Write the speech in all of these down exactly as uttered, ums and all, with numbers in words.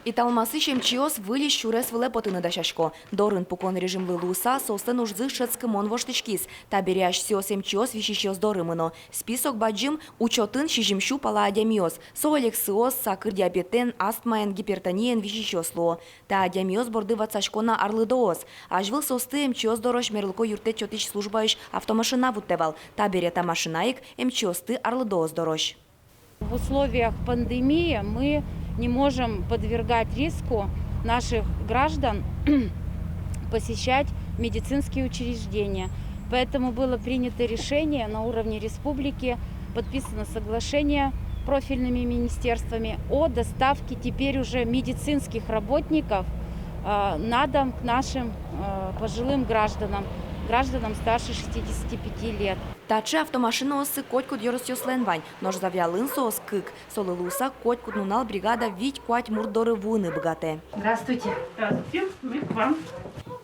Италмасысь эмчиос выльысь сюрес вылэ потыны дасясько. Дорын пукон режимлы луыса, соослэн ужзы шӧдскымон воштӥськиз. Табере асьсэос эмчиос висисьёс доры мыно. Список бадӟым, учётын сизьым сю пала адямиос. Со олексыос, сакыр диабетэн, астмаен, гипертониен висисьёс луо. Та адямиос борды ватсасько на арлыдоос. Азьвыл соосты эмчиос дорозь мерлыко юрттэт сётӥсь службаысь автомашина вуттэ вал. Табере та машина ик эмчиосты арлыдоос дорозь. В условиях пандемии мы не можем подвергать риску наших граждан посещать медицинские учреждения. Поэтому было принято решение на уровне республики, подписано соглашение профильными министерствами о доставке теперь уже медицинских работников, э, на дом к нашим, э, пожилым гражданам, гражданам старше шестидесяти пяти лет. Таӵе автомашинаоссы котькуд ёросъёслэн вань, нош Завьялын соос кык. Солы луыса котькуд нунал бригада вить-куать мурт доры вуыны быгатэ. Здравствуйте. Здравствуйте. Мы к вам.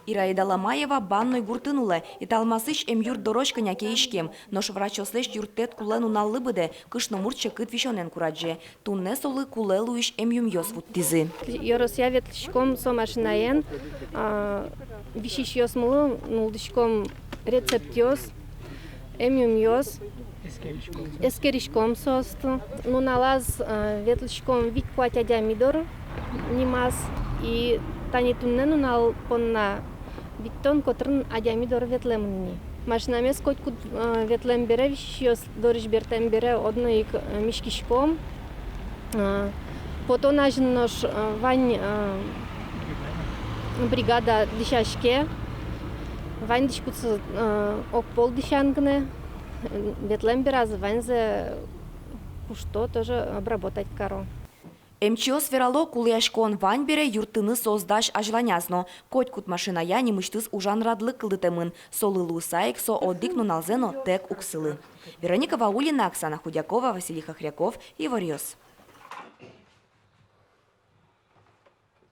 Ираида Ломаева Банной гуртын улэ. Италмасысь эмъюрт дорозь кӧня ке иськем. Нош врачъёслэсь юрттэт кулэ нуналлы быдэ, кышномурт секыт висёнэн курадӟе. Туннэ солы кулэ луись эмъюмъёс вуттӥзы. Ёросъя ветлӥськом со машинаен, а, висисьёсмылы нуллӥськом рецептъёс, эмъюмъёс, эскериськом соосты. Нуналаз, а, ветлӥськом вить-куать адями доры нимаз. И тани туннэ нунал понна витьтон котырын адями доры ветлэмын ини. Машинамес котькуд, э, ветлэм бере, висисьёс дорысь бертэм бере, одно ик, э, миськиськом. Э, потон азьын нош, э, вань, э, бригада дӥсяське, вань дӥськутсы, э, огпол дӥсян гинэ, э, ветлэм беразы ваньзэ кушто, тоже обработать каро. Эмчиос верало, кулэяськон вань бере, юрттыны соос дась азьланяз но. Котькуд машиная нимысьтыз ужан радлык кылдытэмын. Солы луыса ик со одӥг нуналзэ но тэк уг сылы. Вероника Ваулина, Оксана Худякова, Василий Хохряков, «Иворъёс».